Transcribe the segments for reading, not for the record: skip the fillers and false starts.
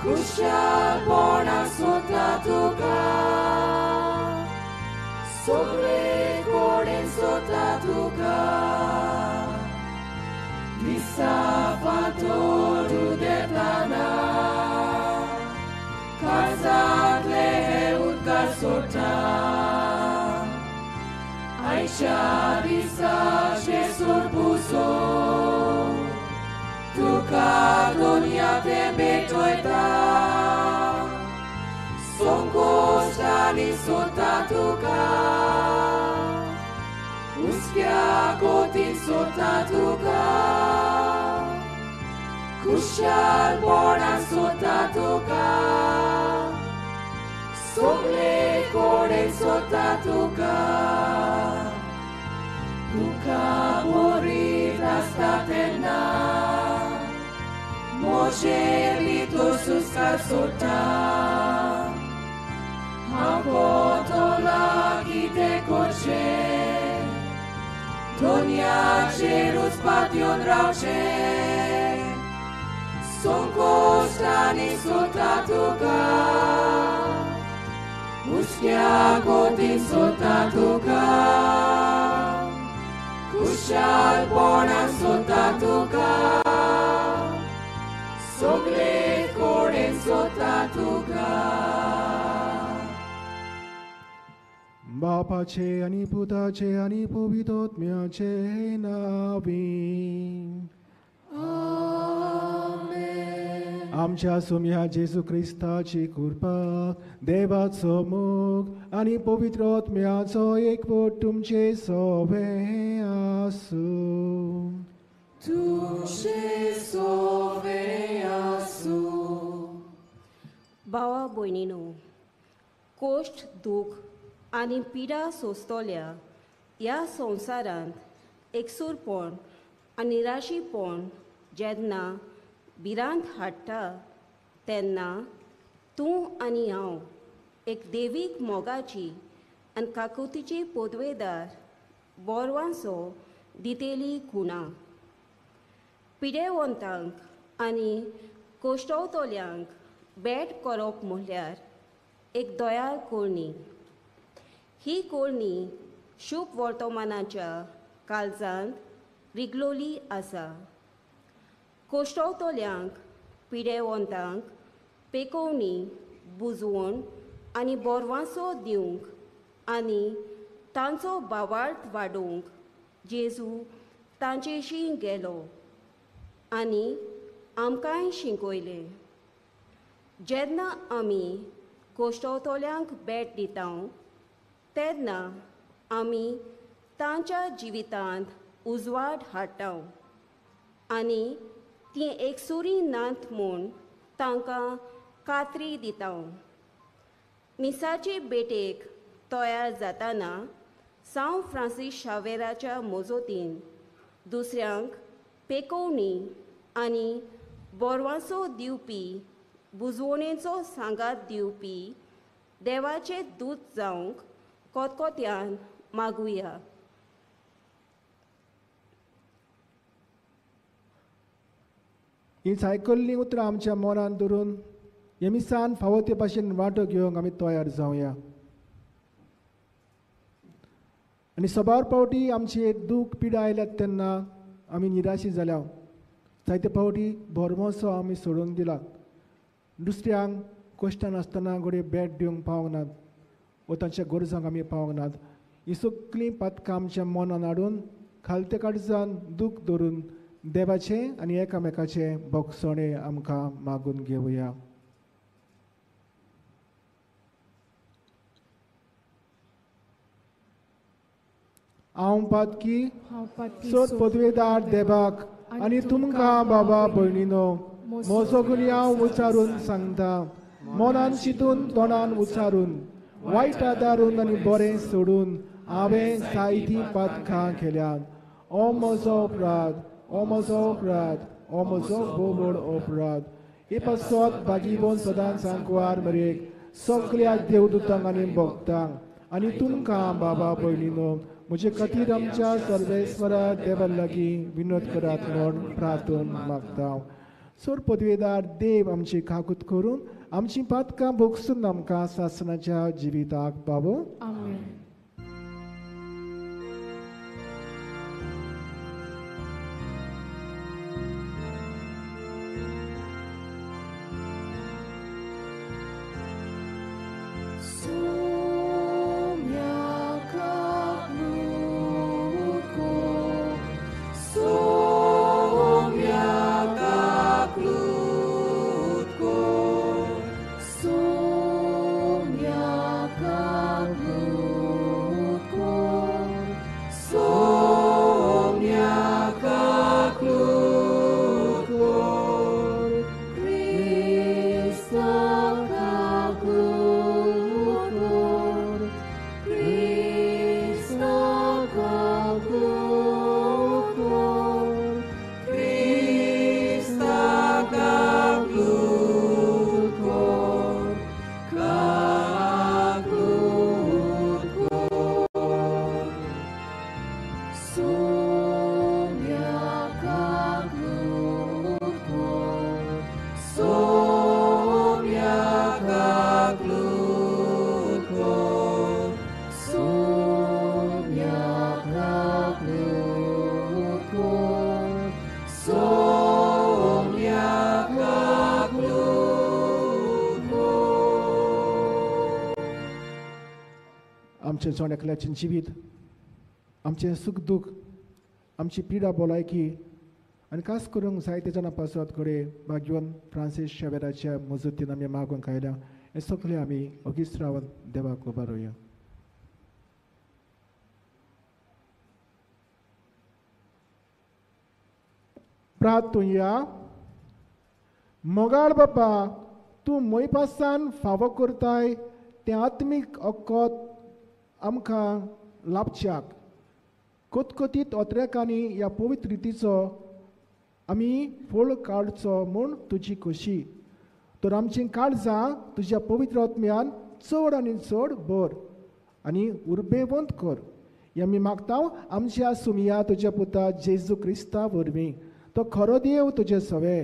खुशालपणान सोदता तुका सगळे कडेन सोदता तुका दिसा फांतोड उदेतना काळजांतले हे उदकार सोडटा आयच्या दिसा जेजूर पुसो तुका दुनिया ते भेटयता संकोश्टांनी सोदता तुका हुस्क्या कोतीन सोदता तुका खुशालपणान सोदता तुका सगळे कडेन सोदता तुका तुका बरीत आसता तेन्ना म्हजे भितर सुस्कार सोडटा हांव कोतोला कितें करचें दुनियाचेरूच पातयेवन रावचें संकोश्टांनी सोदता तुका हुस्क्या कोतीन सोदता तुका खुशालपणान सोदता तुका सगळे कडेन सोदता तुका. बापाचे आनी पुताचे आनी पवित्र आत्म्याचे नांवी आमेन. आमच्या सोम्या जेजू क्रिस्ताची कृपा, देवाचो मोग आनी पवित्र आत्म्याचो एकवट तुमचे सोवे आसूं. तुमचे सोवे आसूं. भावा भयणीनो, कोश्ट दूख आनी पिडा सोंसतल्या ह्या संवसारांत एकसूरपण आनी निराशीपण जेन्ना भिरांत हाडटा तेन्ना तूं आनी हांव एक देवीक मोगाची आनी काकुतीची पोदवेदार बोरवांसो दितेली खुणा. पिडेवंतांक आनी कोश्टवतल्यांक भेट करप म्हणल्यार एक दयाळ करणी. ही करणी शुभ वर्तमानाच्या काळजांत रिगलोली आसा. कोश्टवतल्यांक पिडेवंतांक पेकोवणी बुजवण आनी बोरवांसो दिवंक आनी तांचो भावार्थ वाडोवंक जेजू तांचेशी गेलो आनी आमकांय शिकयलें. जेन्ना आमी कोश्टवतल्यांक भेट दिता तेन्ना आमी तांच्या जिवितांत उजवाड हाडटा आनी तीं एकसुरी नात म्हूण तांकां खात्री दिता. मिसाचे भेटेक तयार जाताना सांव फ्रांसीस शावेराच्या मजतीन दुसऱ्यांक पेकोवणी आनी बोरवांसो दिवपी बुजवणेचो सांगात दिवपी देवाचे दूत जावंक कोतकोत्यान मागुया. ही आयकल्लीं उतरां आमच्या मनान धरून हे मिसान फावो ते भाशेन वांटो घेवंक आमी तयार जावया. आनी सबार पावटी आमचेर दूख पिडा आयल्यात तेन्ना आमी निराशी जाल्या. जायते पावटी भरमोसो आमी सोडून दिला. दुसऱ्यांक कश्टान आसतना घडये भेट दिवंक पावंक नात वा तांच्या गरजांक आमी पावंक नात. ही सगळीं पातकां आमच्या मनान हाडून खालते काळजान दूख धरून देवाचें आनी एकामेकाचें भोगसणें आमकां मागून घेवया. हांव पातकी सोद पदवेदार देवाक आनी तुमकां बाबा भयणीनो म्हजो गुन्यांव उच्चारून सांगता. मनान चिंतून तोंडान उच्चारून वायट आदारून आनी बरें सोडून हांवें जायतीं पातकां केल्यात. ओ म्हजो अपराध, ओ म्हजो अपराध, ओ म्हजो भोव व्हड अपराध. हे पासत भागीवन सदांच सांकवार मरेक सगळ्या देवदूतांक आनी भक्तांक आनी तुमकां बाबा भयणीनो म्हजे खातीर आमच्या सर्वेस्वरा देवा लागीं विनोद करात म्हूण प्रार्थना मागता. सोर पदवेदार देव आमची काकूत करून आमची पातकां भोगसून आमकां सासणाच्या जिविताक पावो. आमेन. आमचें जण एकल्याचें जिवीत, आमचें सूख दूख, आमची पिडा भलायकी आनी खास करूंक जायते जाणां पासत घडये भाग्यवन फ्रांसीस शेवेराच्या मजतीन आमी मागूंक आयल्या. हें सगळें आमी ओगीच रावन देवाक उबारुया. प्रार्थुया. मोगाळ बापा, तूं मोयपासान फावो करताय तें आत्मीक अक्कत आमकां लाभच्याक कतकतीत ओत्रेकांनी ह्या पवित्र रितीचो आमी फळ काडचो म्हूण तुजी खोशी. तर आमचीं काळजां तुज्या पवित्र आत्म्यान चड आनी चड भर आनी उर्बेवंत कर. हें आमी मागता आमच्या सुमिया तुज्या पुता जेजू क्रिस्ता वरवीं. तो खरो देव तुजे सवे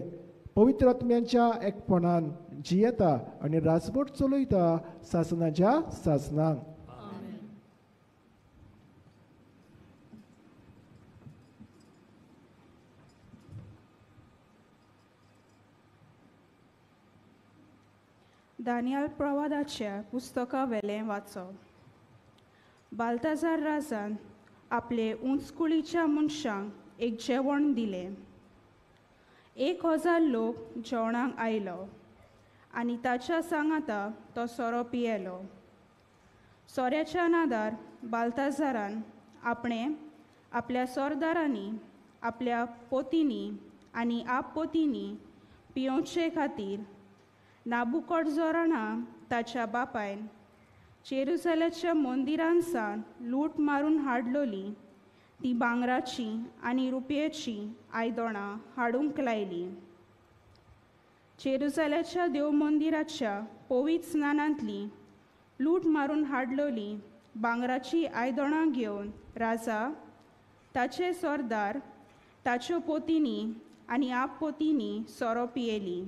पवित्र आत्म्यांच्या एकपणान जियेता आनी राजवट चलयता सासनाच्या सासनाक. दानियल प्रवादाच्या पुस्तका वेलें वाचो. बाल्ताजार राजान आपले उंचकुळीच्या मनशांक एक जेवण दिलें. 1000 लोक जेवणाक आयलो आनी ताच्या सांगाता तो सोरो पियेलो. सोऱ्याच्या नादार बाल्ताजारान आपणें आपल्या सरदारांनी, आपल्या पोतींनी आनी आपपोतींनी पियोवचे खातीर नाबुकोडजोराना ताच्या बापायन जेरुसलेच्या मंदिरान सावन लूट मारून हाडलोली ती भांगराची आनी रुपयेची आयदनां हाडूंक लायली. जेरुसलेच्या देव मंदिराच्या पवित्र स्नानांतली लूट मारून हाडलोली भांगराची आयदनां घेवन राजा, ताचे सरदार, ताच्यो पोतींनी आनी आपपोतींनी सोरो पियेली.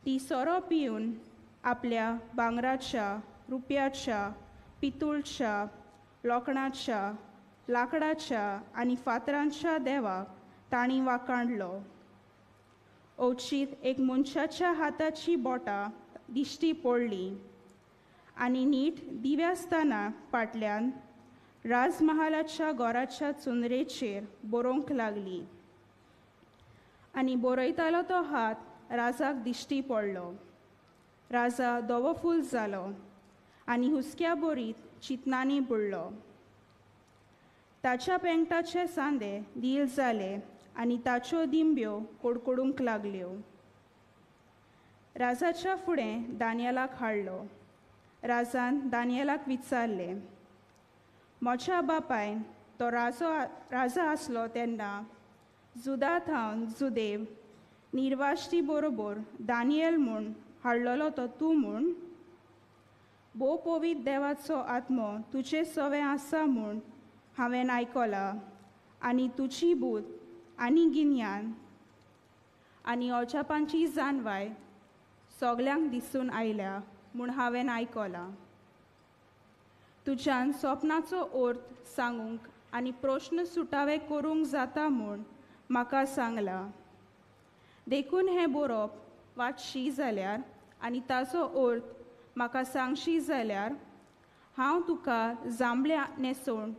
ती सोरो पिवन आपल्या भांगराच्या, रुपयाच्या, पितूळच्या, लोखणाच्या, लाकडाच्या आनी फातरांच्या देवाक तांणी वाकांडलो. अवचीत एक मनशाच्या हाताची बोटां दिश्टी पडली आनी नीट दिव्यास्ताना फाटल्यान राजमहालाच्या घराच्या चुनरेचेर बरोवंक लागली आनी बरयतालो तो हात राजाक दिश्टी पडलो. राजा धवोफूल जालो आनी हुसक्या बोरीत चिंतनांनी बुडलो. ताच्या पेंगटाचे सांदे दील जाले आनी ताच्यो दिंब्यो कडकडूंक लागल्यो. राजाच्या फुडें दानियलाक हाडलो. राजान दानियलाक विचारलें, म्हज्या बापायन तो राजा आसलो तेन्ना जुदा थावन जुदेव निर्वाश्टी बरोबर दानियल म्हूण हाडलेलो तो तूं म्हूण? भोव पवित्र देवाचो आत्मो तुजे सवें आसा म्हूण हांवें आयकलां आनी तुजी बूद आनी गिन्यान आनी अजापांची जाणवाय सगल्यांक दिसून आयल्या म्हूण हांवें आयकलां. तुज्यान सपनाचो अर्थ सांगूंक आनी प्रश्न सुटावे करूंक जाता म्हूण म्हाका सांगलां. देखून हें बरोवप वाचशी जाल्यार आनी ताचो अर्थ म्हाका सांगशी जाल्यार हांव तुका जांबळ्या न्हेसोवन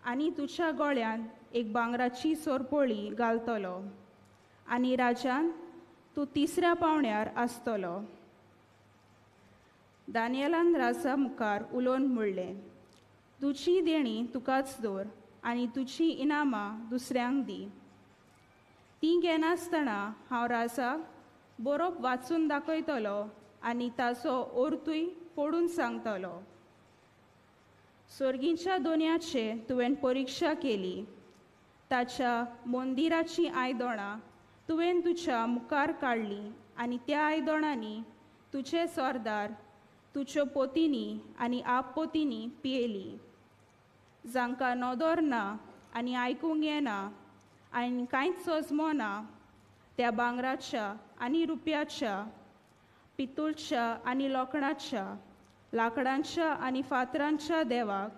आनी तुज्या गळ्यांत एक भांगराची सोरपोळी घालतलो आनी राजान तूं तिसऱ्या पावण्यार आसतलो. दानियलान राजा मुखार उलोवन म्हणलें, तुजी देणी तुकाच दवर आनी तुजी इनामां दुसऱ्यांक दी. तीं घेनासतना हांव राजाक बरोवप वाचून दाखयतलो आनी ताचो अर्थूय पडून सांगतलो. सर्गीच्या दोनयाचे तुवें परिक्षा केली, ताच्या मंदिराचीं आयदनां तुवें तुज्या मुखार काडलीं आनी त्या आयदनांनी तुजे सरदार, तुज्यो पोतिनी आनी आपपोतिनी पियेली. जांकां नदर ना आनी आयकूंक येना आनी कांयच सजमो ना त्या भांगराच्या आनी रुप्याच्या, पितूळच्या आनी लोखणाच्या, लांकडांच्या आनी फातरांच्या देवाक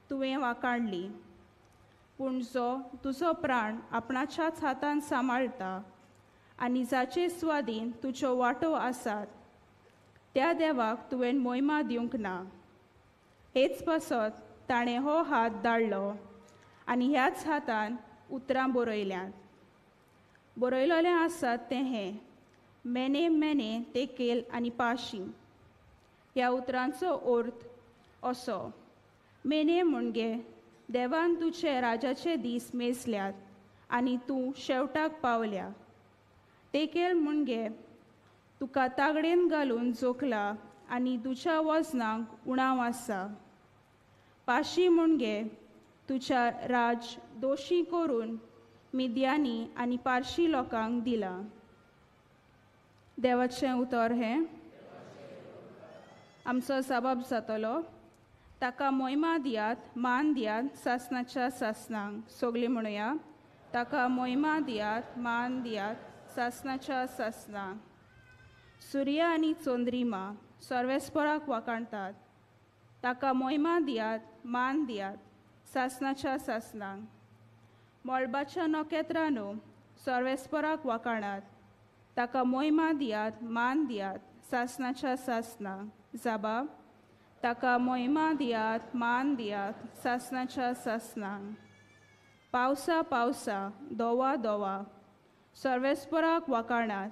तुवें वाकाडली. पूण जो तुजो प्राण आपणाच्याच हातान सांबाळटा आनी जाचे स्वादीन तुज्यो वांटो आसात त्या देवाक तुवें मोहिमा दिवंक ना. हेच पासत ताणें हो हात धाडलो आनी ह्याच हातान उतरां बरयल्यांत. बरयलेलें आसात तें हें, मेने मेने तेकेल आनी पाशी. ह्या उतरांचो अर्थ असो, मेने म्हणजे देवान तुजे राजाचे दीस मेजल्यात आनी तूं शेवटाक पावल्या. तेकेल म्हणजे तुका तागडेन घालून जोखला आनी तुज्या वजनाक उणाव आसा. पाशी म्हणजे तुज्या राज दोशी करून मिद्यानी आनी पारशी लोकांक दिला. देवाचें उतर हें. आमचो जबाब जातलो, ताका मोहिमा दियात, मान दियात सासनाच्या सासनांक. सगळीं म्हणुया, ताका मोहिमा दियात, मान दियात सासनाच्या सासनांक. सुर्या आनी चंद्रिमा सर्वेस्पराक वाखाणतात, ताका मोहिमा दियात, मान दियात सासनाच्या सासनांक. मळबाच्या नखेत्रांनो सर्वेस्पराक वाखाणात, ताका मोहिमा दियात, मान दियात सासनाच्या सासनांक. जाबा, ताका मोहिमा दियात, मान दियात सासनाच्या सासनांक. पावसा पावसा, दोवा दोवा सर्वेस्पराक वाखाणात,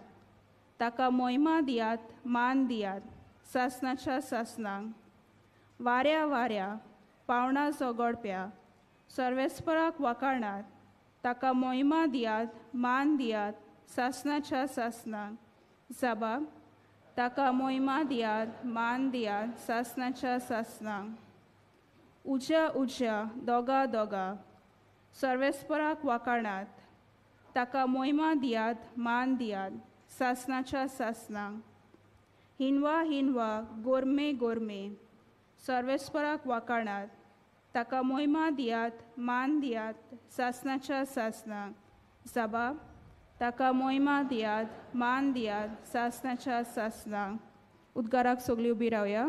ताका मोहिमा दियात, मान दियात सासनाच्या सासनांक. वाऱ्या वाऱ्या, पावणां झगडप्या सर्वेस्पराक वाखाणात, ताका मोहिमा दियात, मान दियात सासनाच्या सासनांक. जाबा, ताका मोहिमा दियात, मान दियात सासनाच्या सासनांक. उज्या उज्या, दोगा दोगा सर्वेस्पराक वाखाणात, ताका मोहिमा दियात, मान दियात सासनाच्या सासनांक. हिनवा हिनवा, गोरमे गोरमे सर्वेस्पराक वाखाणात, ताका मोहिमा दियात, मान दियात सासनाच्या सासनांक. जाबा, ताका मोहिमा दियात, मान दियात सासनाच्या सासनांक. उद्गाराक सगळीं उबी रावया.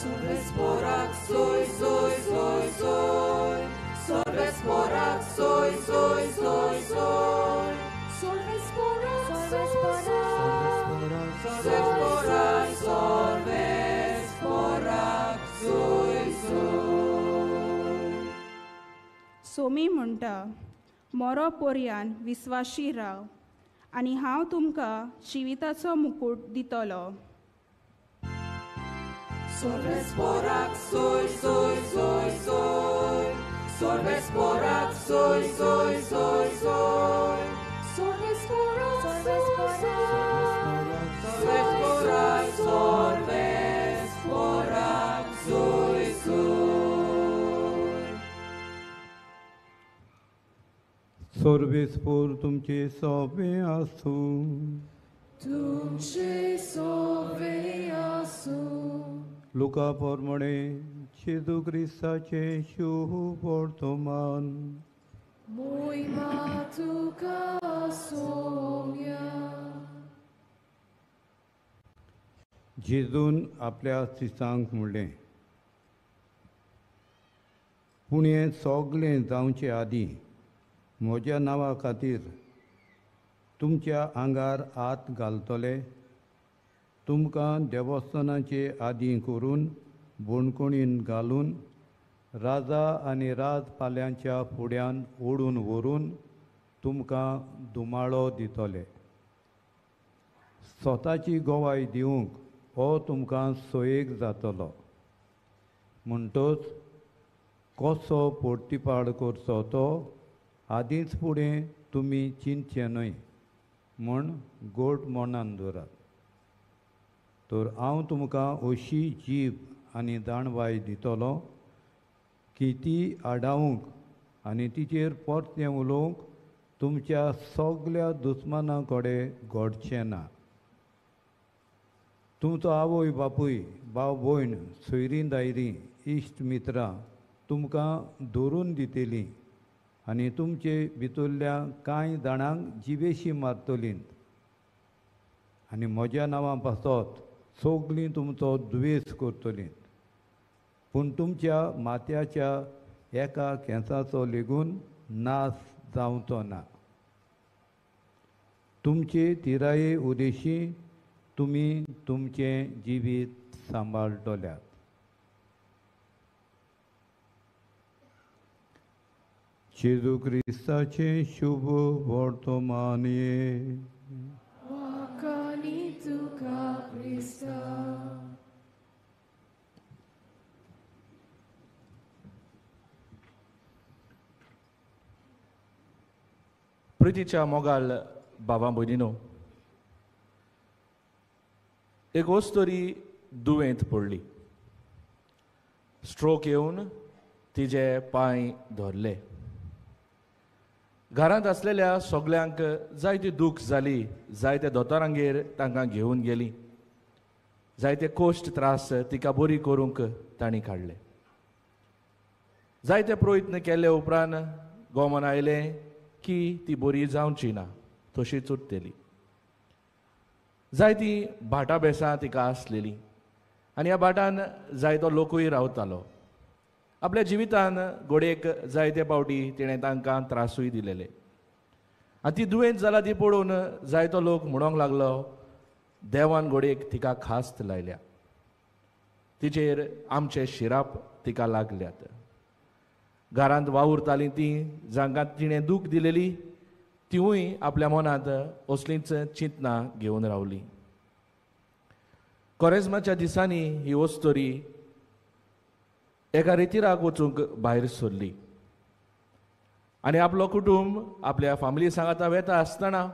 Sorvesporak soy soy soy soy, Sorvesporak soy soy soy soy, Sorvesporak Sorvesporak Sorvesporak Sorvesporak soy soy. Somi म्हणटा, मोरो पोरयान विस्वाशी राव आनी हांव तुमकां जिविताचो मुकूट दितलो. Sorvesporak soy soy soy soy, Sorvesporak soy soy soy soy, Sorvesporak Sorvesporak Sorvesporak Sorvesporak soy soy. Sorvespor तुमचे सोपे आसूं, तुमचे सोवे आसूं. लुका प्रमाणे जेजू क्रिस्ताचें शुभ वर्तमान. मोहिमा तुका सोम्या. जेजून आपल्या शिसांक म्हणलें, पूण हें सगळें जावचे आदीं म्हज्या नांवा खातीर तुमच्या आंगार हात घालतले, तुमकां देवस्थानाचे आदीं करून बोणकोणीन घालून राजा आनी राजपाल्यांच्या फुड्यान ओडून व्हरून तुमकां दुमाळो दितले. स्वताची गवाय दिवंक हो तुमकां सोयेक जातलो. म्हणटच कसो पोर्तिपाड करचो तो आदींच फुडें तुमी चिंतचें न्हय म्हूण गोड मनान दवरात. तर हांव तुमकां अशी जीब आनी जाणवाय दितलो की ती आडावंक आनी तिचेर परतें उलोवंक तुमच्या सगल्या दुस्माना कडेन घडचें ना. तुमचो आवय बापूय, भाव भयण, सोयरीं दायरीं, इश्ट मित्रां तुमकां धरून दितलीं आनी तुमचे भितरल्या कांय जाणांक जिवेशी मारतलीं आनी म्हज्या नांवा पासत सगलीं तुमचो दुवेस करतलीं. पूण तुमच्या माथ्याच्या एका केंसाचो लेगून नाश जावचो ना. तुमचे तिराये उदेशी तुमी तुमचें जिवीत सांबाळटल्यात. जेजू क्रिस्ताचें शुभ वर्तमान. वाखाणी तुका क्रिस्ता. प्रितीच्या मोगाल बाबा भयणीनो, एक वस्तरी दुयेंत पडली. स्ट्रोक येवन तिजे पांय धरले. घरांत आसलेल्या सगल्यांक जायती दूख जाली. जायते दोतोरांगेर तांकां घेवन गेली. जायते कोश्ट त्रास तिका बरी करूंक तांणी काडले. जायते प्रयत्न केले उपरांत गोमन आयलें की ती बरी जावची ना, तशीच उरतली. जायती भाटां बेसां तिका आसलेली आनी ह्या भाटान जायतो लोकूय रावतालो. आपल्या जिवितान घोडयेक जायते पावटी तिणें तांकां त्रासूय दिलेले. आनी ती दुयेंत जाला ती पळोवन जायतो लोक म्हणूंक लागलो, देवान घोडयेक तिका खास्त लायल्या, तिचेर आमचे शिराप तिका लागल्यात. घरांत वावुरतालीं तीं जांकां तिणें दूख दिलेली तिवूय आपल्या मनांत असलींच चिंतनां घेवन रावली. कोरेज्माच्या दिसांनी ही वस्तोरी एका रितिराक वचूंक भायर सरली आनी आपलो कुटुंब आपल्या फामिली सांगाता वेता आसतना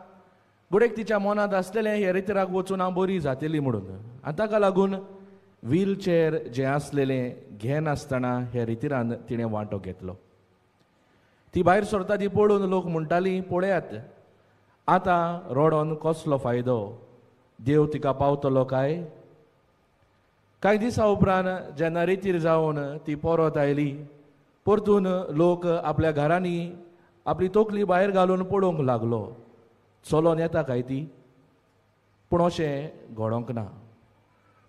घडयेक तिच्या मनांत आसलेलें ह्या रितिराक वचून हांव बरी जातली म्हणून, आनी ताका लागून व्हीलचेर जें आसलेलें घेनासतना ह्या रितिरान तिणें वांटो घेतलो. ती भायर सरता ती पळोवन लोक म्हणटाली, पळयात आतां रडोन कसलो फायदो, देव तिका पावतलो काय? कांय दिसां उपरांत जेन्ना रेतीर जावन ती परत आयली, परतून लोक आपल्या घरांनी आपली तकली भायर घालून पळोवंक लागलो, चलोन येता काय ती? पूण अशें घडोंक ना.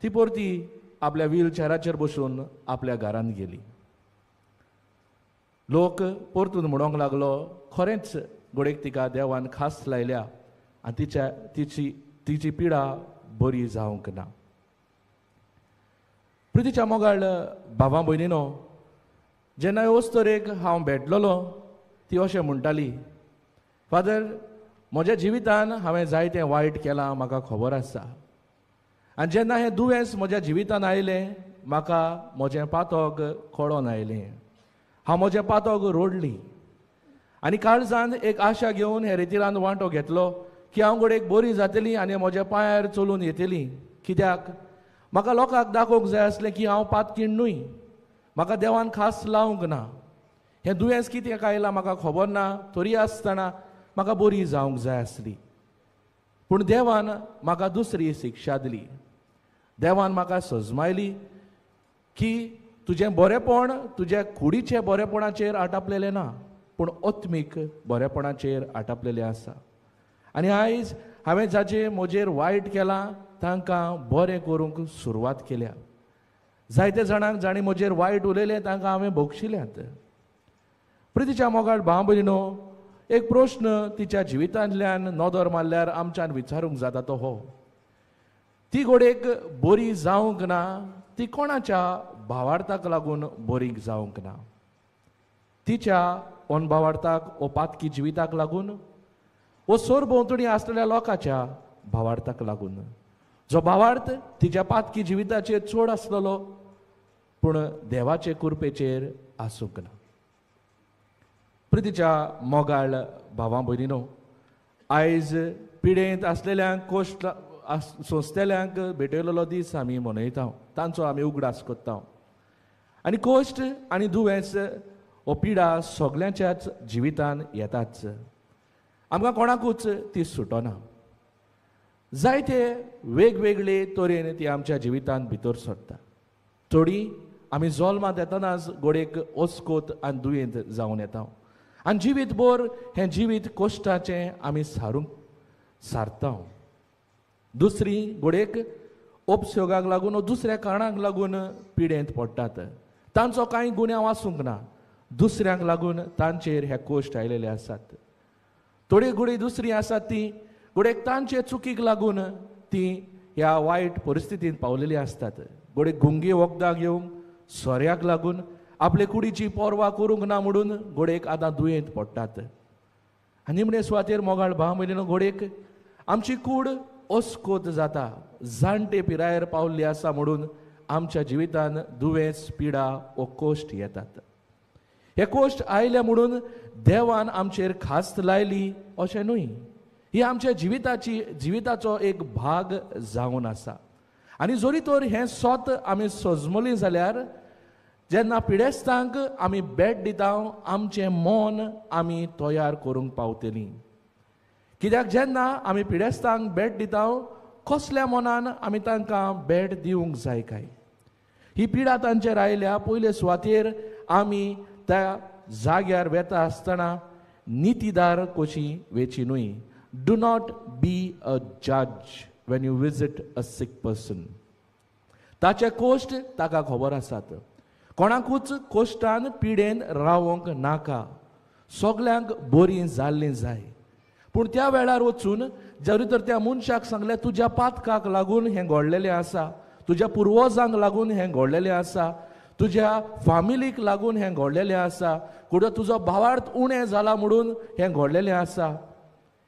ती परती आपल्या व्हीलचेराचेर बसून आपल्या घरांत गेली. लोक परतून म्हणूंक लागलो, खरेंच घडयेक तिका देवान खास लायल्या आनी तिच्या तिची पिडा बरी जावंक ना. प्रितीच्या मोगाळ भावा भयणीनो, जेन्ना अस्तरेक हांव भेटलेलो ती अशें म्हणटाली, फादर म्हज्या जिवितान हांवें जायतें वायट केलां, म्हाका खबर आसा, आनी जेन्ना हें दुयेंस म्हज्या जिवितान आयलें म्हाका म्हजें पातक कळोन आयलें, हांव म्हजें पातक रोडली आनी काळजान एक आशा घेवन हे रितीरान वांटो घेतलो की हांव घडयेक बरी जातली आनी म्हज्या पांयार चलून येतली. कित्याक म्हाका लोकांक दाखोवंक जाय आसलें की हांव पातकीण न्हय, म्हाका देवान खास लावंक ना, हें दुयेंस कित्याक आयलां म्हाका खबर ना, तरी आसतना म्हाका बरी जावंक जाय आसली. पूण देवान म्हाका दुसरी शिक्षा दिली. देवान म्हाका सजमायली की तुजें बरेंपण तुज्या कुडीचें बरेंपणाचेर आटापलेलें ना, पूण आत्मीक बरेंपणाचेर आटापलेलें आसा. आनी आयज हांवें जाचें म्हजेर वायट केलां तांकां बरें करूंक सुरवात केल्या. जायते जाणांक जाणीं म्हजेर वायट उलयलें तांकां हांवें भोगशिल्यात. प्रितीच्या मोगाळ भाव भयणीनो, एक प्रश्न तिच्या जिवितांतल्यान नदर मारल्यार आमच्यान विचारूंक जाता तो हो, ती घोडेक बरी जावंक ना, ती कोणाच्या भावार्थाक लागून बरी जावंक ना? तिच्या अनभावार्थाक ओ पातकी जिविताक लागून, वो सरभोंवतणी आसलेल्या लोकांच्या भावार्थाक लागून, जो भावार्थ तिच्या पातकी जिविताचेर चड आसलेलो पूण देवाचे कृपेचेर आसूंक ना. प्रितीच्या मोगाळ भावां भयणीनो, आयज पिडेंत आसलेल्यांक कोश्ट सोंसतेल्यांक भेटयलेलो दीस आमी मनयता, तांचो आमी उगडास करता. आनी कोश्ट आनी दुयेंस हो पिडा सगल्यांच्याच जिवितान येताच, आमकां कोणाकूच ती सुटना. जायते वेगवेगळे तरेन ती आमच्या जिवितान भितर सरता. थोडी आमी जल्मांत येतनाच गोडेक ओस्कोत आनी दुयेंत जावन येता आनी जिवीत भर हें जिवीत कोश्टाचें आमी सारूंक सारता. दुसरी गोडेक उपसोगाक लागून वो दुसऱ्या कारणाक लागून पिडेंत पडटात, तांचो कांय गुन्यांव आसूंक ना, दुसऱ्यांक लागून तांचेर हे कोश्ट आयलेले आसात. थोडी गुडी दुसरी आसात ती गोडेक तांचे चुकीक लागून ती ह्या वायट परिस्थितींत पावलेली आसतात. गोडेक गुंगी वखदां घेवंक, सोऱ्याक लागून आपले कुडीची पर्वा करूंक ना म्हणून गोडेक आतां दुयेंत पडटात. आनी निमणे सुवातेर मोगाळ भाव भयणीनो, गोडेक आमची कूड अस्कोत जाता, जाणटे पिरायेर पावल्ली आसा म्हणून आमच्या जिवितान दुयेंस, पिडा वो कोश्ट येतात. हे कोश्ट आयले म्हणून देवान आमचेर खास्त लायली अशें न्हय, ही आमच्या जिविताचो एक भाग जावन आसा. आनी जरी तर हें सोत आमी सजमली जाल्यार जेन्ना पिडेस्तांक आमी भेट दिता आमचें मन आमी तयार करूंक पावतलीं. कित्याक जेन्ना आमी पिडेस्तांक भेट दिता कसल्या मनान आमी तांकां भेट दिवंक जाय काय? ही पिडा तांचेर आयल्या पयले सुवातेर आमी त्या जाग्यार वेता आसतना नितीदार कशी वेची न्हय. Do not be a judge when you visit a sick person. ताचे कोश्ट ताका खबर आसात. कोणाकूच कोश्टान पिडेन रावोंक नाका, सगल्यांक बरीं जाल्लीं जाय. पूण त्या वेळार वचून जरी तर त्या मनशाक सांगलें तुज्या पातकाक लागून हें घडलेलें आसा, तुज्या पुर्वजांक लागून हें घडलेलें आसा, तुज्या फामिलीक लागून हें घडलेलें आसा, कुठं तुजो भावार्थ उणें जाला म्हणून हें घडलेलें आसा,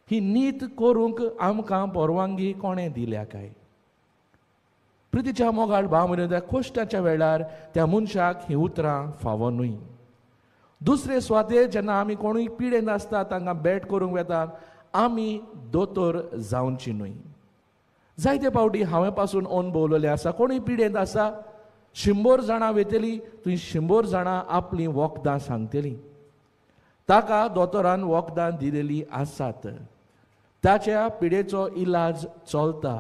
ही नीत करूंक आमकां परवानगी कोणें दिल्या काय? प्रितीच्या मोगाळ भाव भयणीनो, त्या कोश्टाच्या वेळार त्या मनशाक हीं उतरां फावो न्हय. दुसरे सुवातेर जेन्ना आमी कोणूय पिडेन आसता तांकां भेट करूंक वेता आमी दोतोर जावची न्हय. जायते फावटी हांवें पासून अणभवलेलें आसा, कोणूय पिडेंत आसा 100 जाणां वेतली थंय 100 जाणां आपलीं वखदां सांगतलीं, ताका दोतोरान वखदां दिलेलीं आसात, ताच्या पिडेचो इलाज चलता.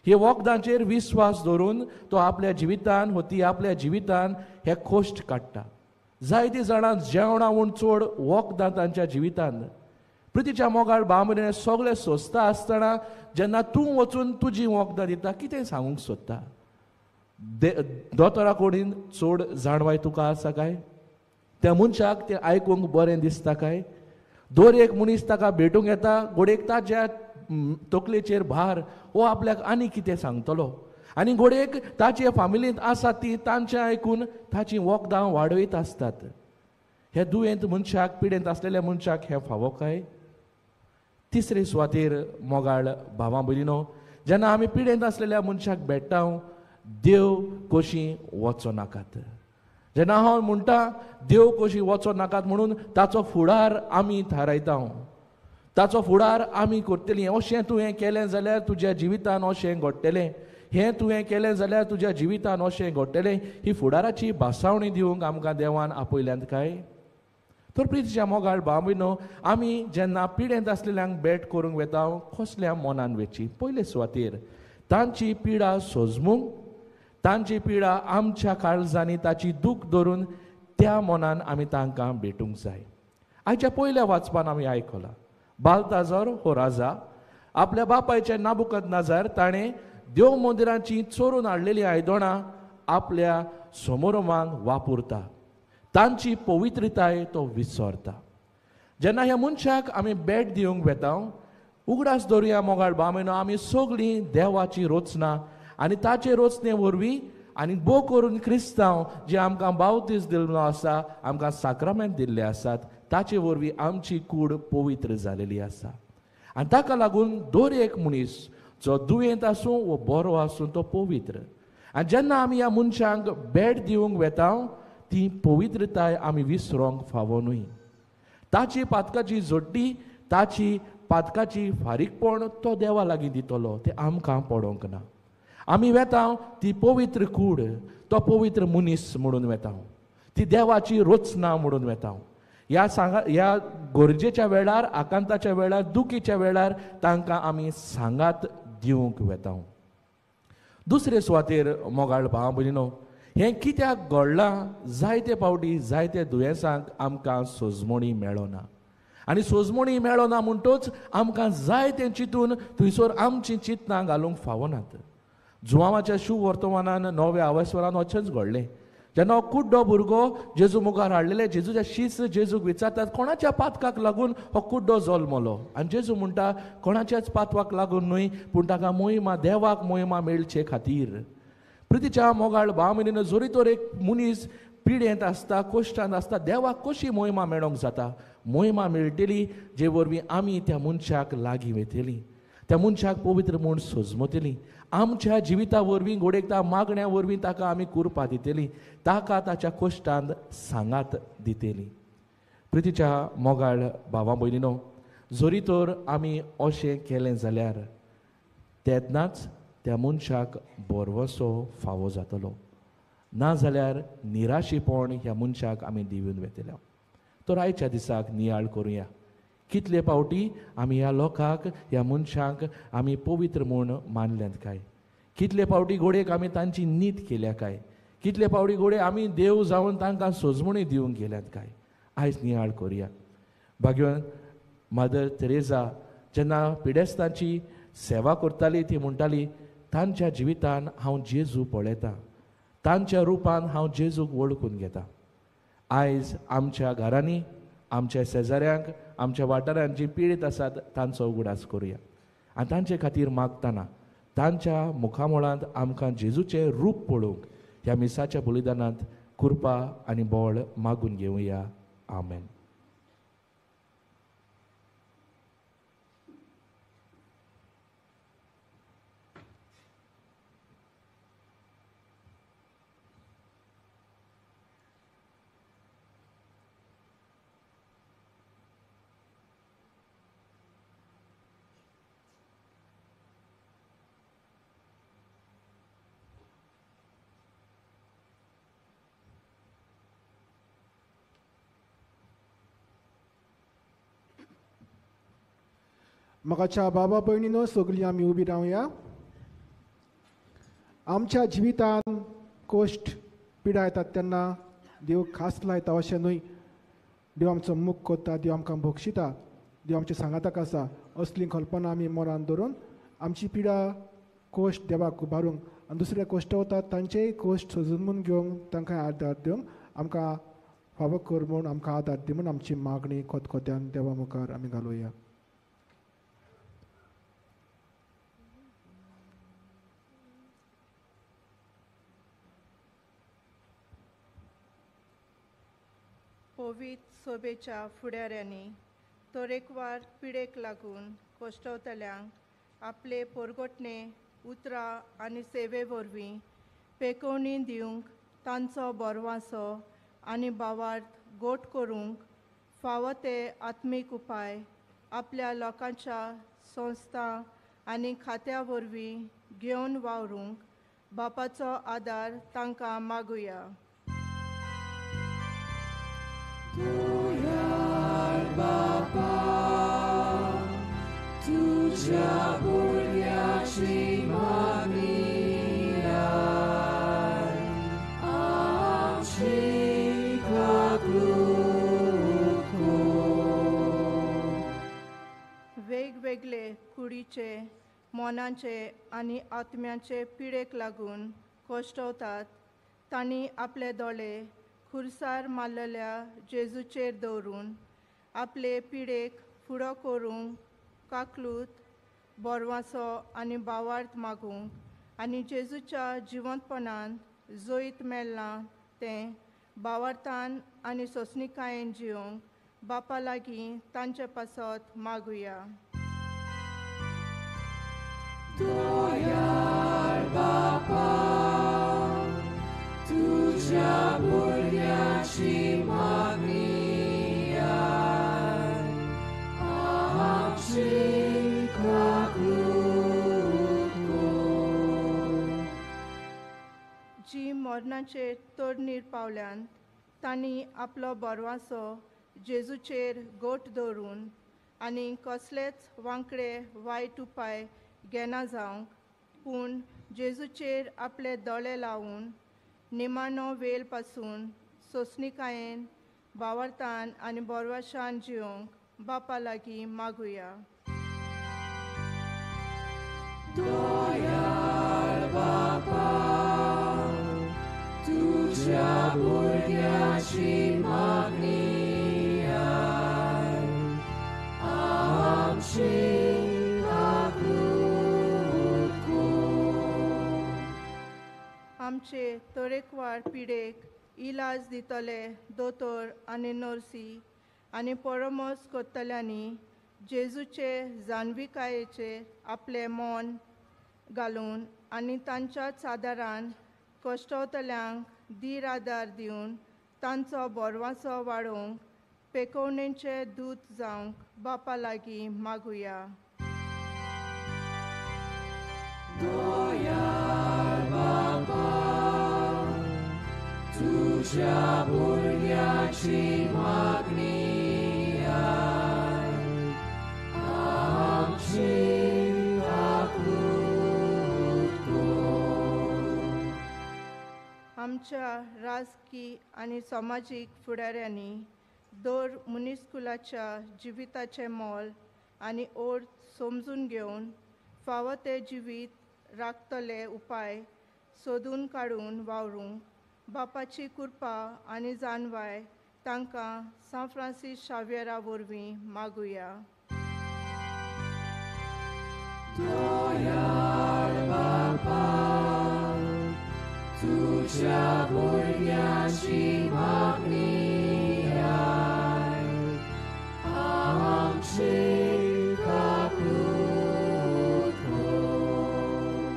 हे वखदांचेर विस्वास दवरून तो आपल्या जिवितान हो ती आपल्या जिवितान हे कोश्ट काडटा. जायतीं जाणां जेवणां म्हूण चड वखदां तांच्या जिवितान. प्रितीच्या मोगाळ भाव भयणीनो, सगळें सोंसता आसतना जेन्ना तूं वचून तुजी वखदां दिता कितें सांगूंक सोदता? दोतोरा कडेन चड जाणवाय तुका आसा काय? त्या मनशाक तें आयकूंक बरें दिसता काय? दर एक मनीस ताका भेटूंक येता, घोडेक ताच्या तकलेचेर भार, हो आपल्याक आनी कितें सांगतलो. आनी घोडेक ताचे फामिलींत आसा ती तांचें आयकून ताचीं वखदां वाडयत आसतात. हे दुयेंत मनशाक, पिडेंत आसलेल्या मनशाक हें फावो काय? तिसरे सुवातेर मोगाळ भावां भयणीनो, जेन्ना आमी पिडेंत आसलेल्या मनशाक भेट्टा देव कशी वचो नाकात. जेन्ना हांव म्हणटा देव कशी वचो नाकात म्हणून ताचो फुडार आमी थारायता, ताचो फुडार आमी करतलीं. अशें तुवें केलें जाल्यार तुज्या जिवितान अशें घडटलें, हें तुवें केलें जाल्यार तुज्या जिवितान अशें घडटलें, ही फुडाराची भासावणी दिवंक आमकां देवान आपयल्यांत काय? तर प्रितीच्या मोगाळ भाव भयणीनो, आमी जेन्ना पिडेंत आसलेल्यांक भेट करूंक वेता कसल्या मनान वेची? पयले सुवातेर तांची पिडा सोजमूंक, तांची पिडा आमच्या काळजांनी ताची दूख धरून त्या मनान आमी तांकां भेटूंक जाय. आयच्या पयल्या वाचपान आमी आयकलां, बालताजर हो राजा आपल्या बापायच्या नाबुकदनेझर ताणें देव मंदिरांची चोरून हाडलेलीं आयदनां आपल्या समोरमांक वापरता, तांची पवित्रताय तो विसरता. जेन्ना ह्या मनशाक आमी भेट दिवंक वेता, उगडास दवरुया मोगाळ भावनो, आमी सगळीं देवाची रचना आनी ताचे रचने वरवीं आनी भोव करून क्रिस्तांव जे आमकां बावतीस दिल्लो आसा, आमकां साक्रामेंत दिल्ले आसात, ताचे वरवीं आमची कूड पवित्र जालेली आसा. आनी ताका लागून दर एक मनीस जो दुयेंत आसूं वो बरो आसूं तो पवित्र. आनी जेन्ना आमी ह्या मनशांक भेट दिवंक वेता ती पवित्रताय आमी विसरोंक फावो न्हय. ताची पातकाची जोडटी, ताची पातकाची फारीकपण तो देवा लागीं दितलो, तें आमकां पडोंक ना. आमी वेता ती पवित्र कूड, तो पवित्र मनीस म्हणून वेता, ती देवाची रचना म्हणून वेता. ह्या सांगा ह्या गरजेच्या वेळार, आकांताच्या वेळार, दुखीच्या वेळार तांकां आमी सांगात दिवंक वेता. दुसरे सुवातेर मोगाळ भाव भयणीनो, हें कित्याक घडलां? जायते फावटी जायते दुयेंसांक आमकां सोजमणी मेळना आनी सोजमणी मेळना म्हणटच आमकां जाय तें चिंतून थंयसर आमचीं चिंतनां घालूंक फावनात. जुवांवाच्या शुभ वर्तमानान नव्या आवासवरान अशेंच घडलें. जेन्ना हो कुड्डो भुरगो जेजू मुखार हाडलेले, जेजूच्या शीस जेजूक विचारतात कोणाच्या पातकाक लागून हो कुड्डो जल्मलो, आनी जेजू म्हणटा कोणाच्याच पातवाक लागून न्हय, पूण ताका मोहिमा, देवाक मोहिमा मेळचे खातीर. प्रितीच्या मोगाळ भाव भयणीनो, जरी तर एक मनीस पिडेंत आसता, कश्टांत आसता, देवाक कशी मोहिमा मेळोंक जाता? मोहिमा मेळटली जे वरवीं आमी त्या मनशाक लागीं वयतलीं, त्या मनशाक पवित्र म्हूण सोजमतलीं, आमच्या जिविता वरवीं घडयेक मागण्या वरवीं ताका आमी कुरपा दितली, ताका ताच्या कश्टांत सांगात दितली. प्रितीच्या मोगाळ भावा भयणीनो, जरी तर आमी अशें केलें जाल्यार तेन्नाच त्या मनशाक भरवंसो फावो जातलो, ना जाल्यार निराशीपण ह्या मनशाक आमी दिवन वेतले. तर आयच्या दिसाक नियाळ करुया, कितले फावटी आमी ह्या लोकांक, ह्या मनशांक आमी पवित्र म्हूण मानल्यात काय? कितले फावटी घोडयेक आमी तांची नीत केल्या काय? कितले फावटी घोडये आमी देव जावन तांकां सोजमणी दिवंक गेल्यात काय? आयज नियाळ करुया. भाग्यवान मदर तेरेजा जेन्ना पिडेस्तांची सेवा करताली ती म्हणटाली, तांच्या जिवितान हांव जेजू पळयतां, तांच्या रुपान हांव जेजूक वळखून घेता. आयज आमच्या घरांनी, आमच्या शेजाऱ्यांक, आमच्या वाठारांत जी पिडीत आसात तांचो उगडास करुया आनी तांचे खातीर मागतना तांच्या मुखामळांत आमकां जेजूचें रूप पळोवंक ह्या मिसाच्या बलिदानांत कृपा आनी बळ मागून घेवया. आमेन. म्हाकाच्या बाबा भयणीनो, सगळीं आमी उबी रावया. आमच्या जिवितान कश्ट पिडा येतात तेन्ना देव खास लायता अशें न्हय, देव आमचो मुख करता, देव आमकां बक्षिता, देव आमच्या सांगाताक आसा. असली कल्पना आमी मनान धरून आमची पिडा कश्ट देवाक उबारूंक आनी दुसरे कश्ट वतात तांचेय कश्ट सोजून घेवंक तांकां आदार दिवंक आमकां फावो कर म्हूण, आमकां आदार दी म्हूण आमची मागणी खतखत्यान देवा मुखार आमी घालुया. पवित्र सोबेच्या फुडाऱ्यांनी तरेकवार पिडेक लागून कश्टवतल्यांक आपले पोरगोटणे उतरां आनी सेवे वरवीं पेकोवणी दिवंक तांचो बरवासो आनी भावार्थ गोट करूंक फावो ते आत्मीक उपाय आपल्या लोकांच्या संस्था आनी खात्या वरवीं घेवन वावरूंक बापाचो आदार तांकां मागुया. तुयार बापा तुझ्या भुरग्याची मागणी आयक. कुडीचे, मनाचे आनी आत्म्याचे पिडेक लागून कश्टवतात तांणी आपले दोळे खुर्सार मारलेल्या जेजूचेर दवरून आपले पिडेक फुडो करूंक काकलूत बोरवासो आनी बावार्थ मागूंक आनी जेजूच्या जिवंतपणान जैत मेळ्ळां तें बावार्थान आनी सोंसणिकायेन जिवंक बापा लागीं तांचे पासत मागुया. दयाळ बापा, तुज्या भुरग्यांची मागणी आयक, आमची काकूत कर. जी मरणाचेर तोडणीर पावल्यान तांणी आपलो बरवासो जेजूचेर गोट दवरून आनी कसलेच वांकडे वायट उपाय घेना जावंक, पूण जेजूचेर आपले दोळे लावन निमाणो वेल पासून सोंसणिकायेन, बावार्थान आनी बोरवाशान जिवंक बापा लागीं मागुया. दयाळ बापा, तुज्या भुरग्यांची मागणी आयक, आमची काकूत कर. आमचे तरेकवार पिडेक इलाज दितले दोतोर आनी नर्सी आनी परामर्श करतल्यांनी जेजूचे जाणविकायेचेर आपलें मन घालून आनी तांच्याच आदारान कश्टवतल्यांक धीर आदार दिवन तांचो बोरवासो वाडोवंक पेकोवणेचे दूत जावंक बापा लागीं मागुया. दयाळ बापा, तुज्या भुरग्यांची मागणी आयक, आमची काकूत कर. आमच्या राजकी आनी समाजीक फुडाऱ्यांनी दर मनीसकुलाच्या जिविताचें मोल आनी अर्थ समजून घेवन फावो तें जिवीत राखतले उपाय सोदून काडून वावरूंक बापाची कृपा आनी जाणवाय तांकां सांत फ्रांसीस शाव्येरा वरवीं मागुया. दयाळ बापा, तुज्या भुरग्यांची मागणी आयक, आमची काकूत कर.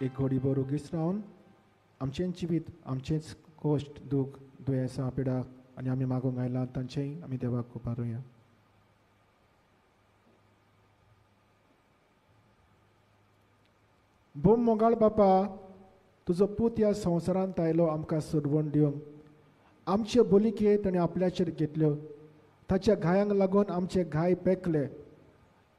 एक घडी बरोगीच रावन आमचें जिवीत, आमचेंच कश्ट, दूख, दुयेंसां, पिडा आनी आमी मागूंक आयला तांचेंय आमी देवाक उबारुया. भोव मोगाळ बापा, तुजो पूत ह्या संवसारांत आयलो आमकां सोडवण दिवंक. आमच्यो बोलिके ताणें आपल्याचेर घेतल्यो, ताच्या घायांक लागून आमचे घाय पेकले.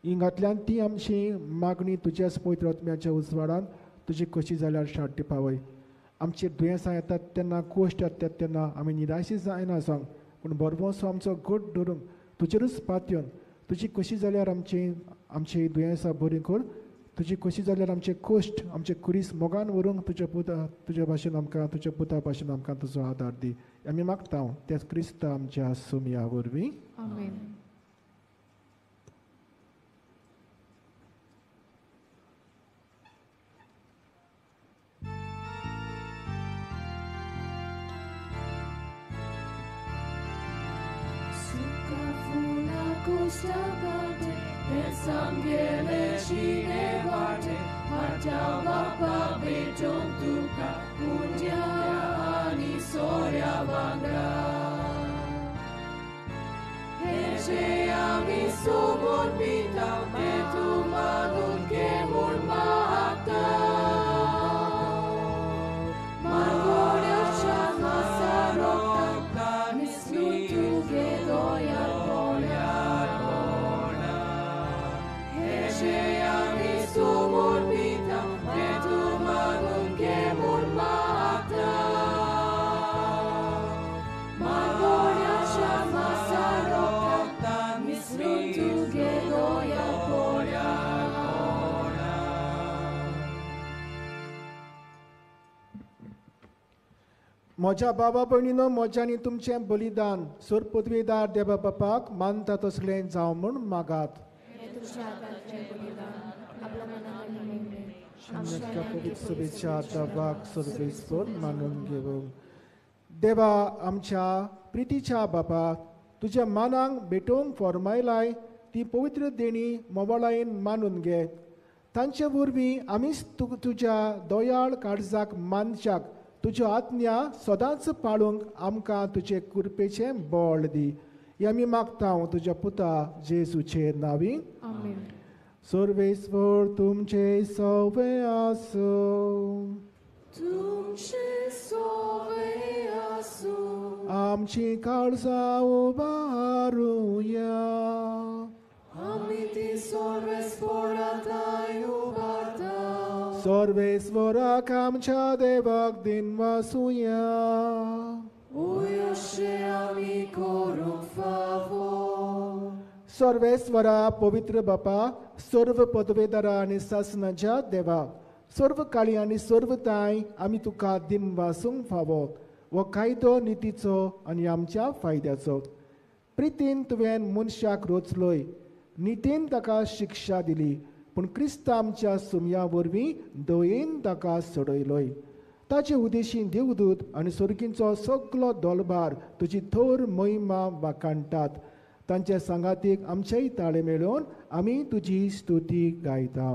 हिंगांतल्यान ती आमची मागणी तुज्याच पवित्र आत्म्याच्या उजवाडान तुजी कशी जाल्यार शाटी पावय. आमचेर दुयेंसां येतात तेन्ना, कोश्ट येतात तेन्ना आमी निराशी जायना जावंक, पूण बरवंसो आमचो घट धरूंक तुजेरूच पातयेवन तुजी कशी जाल्यार आमची आमची दुयेंसां बरीं कर. तुजी कशी जाल्यार आमचे कोश्ट, आमचे कुरीस मोगान व्हरूंक तुज्या पुता तुज्या भाशेन आमकां, तुज्या पुता भाशेन आमकां तुजो आदार दी. आमी मागता त्याच क्रिस्ता आमच्या सुमया वरवीं. आमेन. Samgele cine vate, harta bapa beton tuka, undia ani soria vanga. Hece ami sumur pita, te tu magun ke mur mata. Margoria chama sarokta, mislu tu gedoya polia. म्हज्या बाबा भयणीनो, म्हज्या आनी तुमचें बलिदान सोर पदवीदार देवा बापाक मानता तसलें जावं म्हूण मागात. पवित्र देवाक सर्वेस्पर मानून घेवंक. देवा आमच्या प्रितीच्या बापा, तुज्या मानांक भेटोवंक फॉर्मायलाय ती पवित्र देणी मोवाळायेन मानून घे. तांचे वरवीं आमीच तुज्या दयाळ काळजाक मानच्याक तुज्यो आज्ञा सदांच पाळूंक आमकां तुजे कृपेचें बळ दी. हें आमी मागता तुज्या पुता जेजूचे नांवी. आमेन. सर्वेस्पर तुमचे सवे आसूं. तुमचे सवे आसूं. आमची काळजां उबारुया. आमी ती सर्वेस्परा थांय उबारता. सर्वेस्पराक आमच्या देवाक दिनवासुया. अशें आमी करूंक फावो. सर्वेस्वरा पवित्र बापा, सर्व पदवेदारा आनी सासनाच्या देवा, सर्व काळी आनी सर्व ताय आमी तुका दिनवासूंक फावो. हो कायदो नितीचो आनी आमच्या फायद्याचो. प्रितीन तुवें मनशाक रोचलोय, नितीन ताका शिक्षा दिली, पूण क्रिस्त आमच्या सुमया वरवीं दयेन ताका सोडयलोय. ताचे उदेशी देवदूत आनी सोर्गींचो सगलो दोलभार तुजी थोर महिमा वाखाणटात. तांच्या सांगातीक आमचेय ताळे मेळोवन आमी तुजी स्तुती गायता.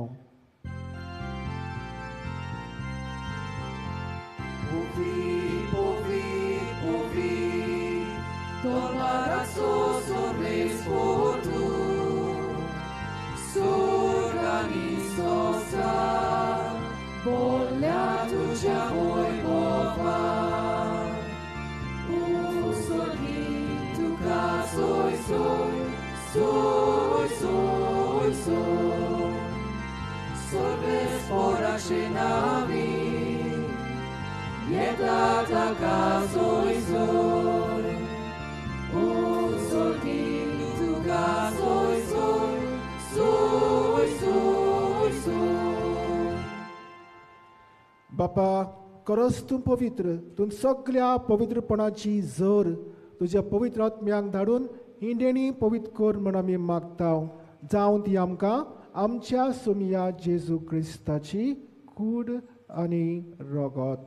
बापा, खरोच तूं पवित्र, तूं सगल्या पवित्रपणाची जर तुज्या पवित्र आत्म्यांक धाडून ही देणी पवित्र कर म्हूण आमी मागता. जावं ती आमकां आमच्या सोमया जेजू क्रिस्ताची कूड आनी रगत.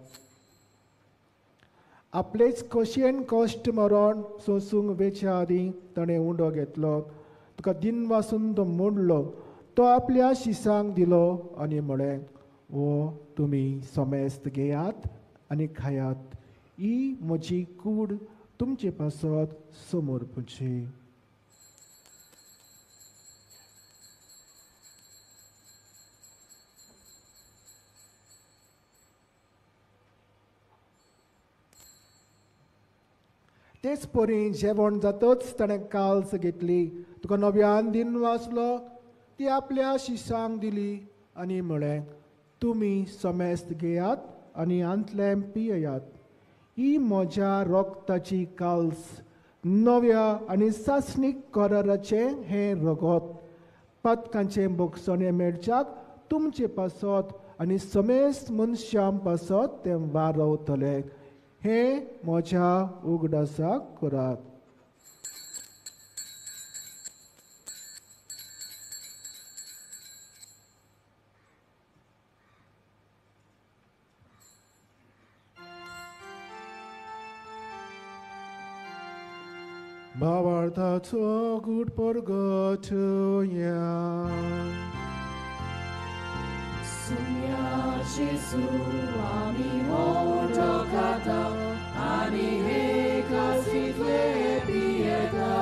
आपलेच खोशयेन कश्ट मरण सोंसूंक वेच्या आदीं ताणें उंडो घेतलो, तुका दिनवासून तो मोडलो, तो आपल्या शिसांक दिलो आनी म्हळें, वो तुमी समेस्त घेयात आनी खायात, ही म्हजी कूड तुमचे पासत समर्पची. तेच परी जेवण जातच ताणें काल्स घेतली, तुका नव्यान दिन वाचलो, ती आपल्या शिसांक दिली आनी म्हळें, तुमी समेस्त घेयात आनी आंतलें पिययात, ही म्हज्या रगताची काल्स, नव्या आनी सासणीक कराराचें हें रगत. पातकांचें भोगसणें मेळच्याक तुमचे पासत आनी समेस्त मनशां पासत तें वारवतलें. हें म्हज्या उगडासाक करात. भावार्थाचो गूट परगटया. सुम्या जेजू आमी होटो खाता आनी हे कासींतले पियेता,